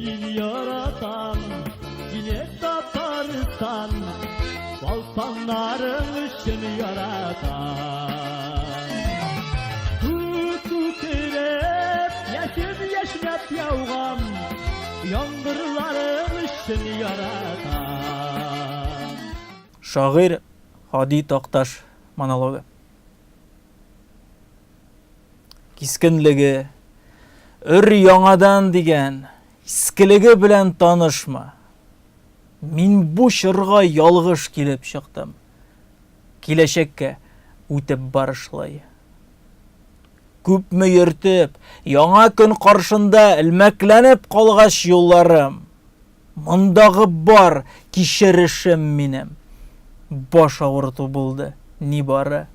Мин яратам сине, Татарстан, Балканнарың өчен яратам. Күк күкрәп, яшен яшьнәп яуган яңгырларың өчен яратам. Шагыйрь Һади Такташ монологы. Кискенлеге, өр-яңадан дигән искелеге белән танышма. Мин бу чорга ялгыш килеп чыктым. Киләчәккә үтеп барышлай. Күпме йөртеп, яңа көн каршында элмәкләнеп калгач юлларым, Мондагы бар кичерешем минем баш авырту булды, нибары.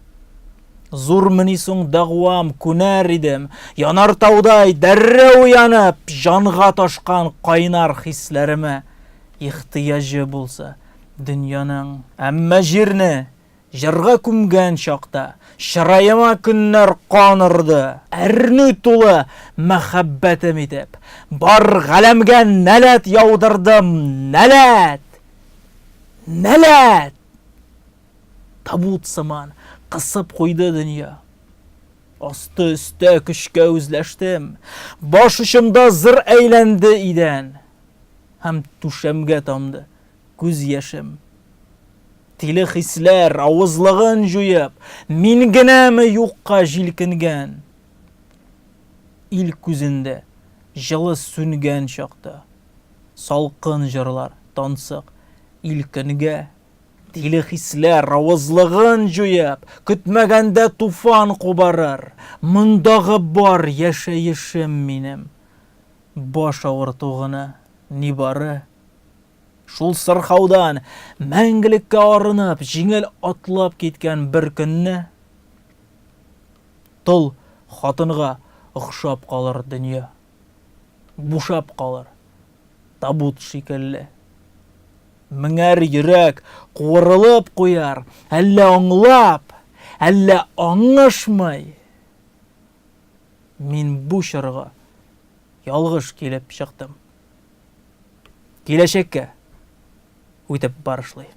Зурмыни соң дәгъвам, күнәр идем, янартаудай дәррәү янып, җанга ташкан кайнар хисләремә ихтыяҗы булса дөньяның. Әмма җирне Җырга күмгән чакта, чыраема көннәр кан орды, әрнү тулы мәхәббәтем итеп, бар галәмгә нәләт яудырдым, нәләт! Нәләт! Табут сыман кысып куйды дөнья. Асты өстә көчкә үзләштем. Баш очымда зыр әйләнде идән. Һәм түшәмгә тамды күз яшем. Тиле хисләр, авызлыгын җуеп, мин генәме юкка җилкенгән? Ил күзендә җылы сүнгән чакта, салкын җырлар тансык ил-көнгә. Тиле хисләр, авызлыгын җуеп, көтмәгәндә туфан кубарыр. Мондагы бар яшәешем минем, баш авырту гына, нибары. Шул сырхаудан мәңгелеккә арынып, җиңел атлап киткән бер көнне тол хатынга охшап калыр дөнья. Бушап калыр, табут шикелле. Меңәр йөрәк куырылып куяр, әллә аңлап, әллә аңышмый. Мин бу чорга ялгыш килеп чыктым. Киләчәккә үтеп барышлый.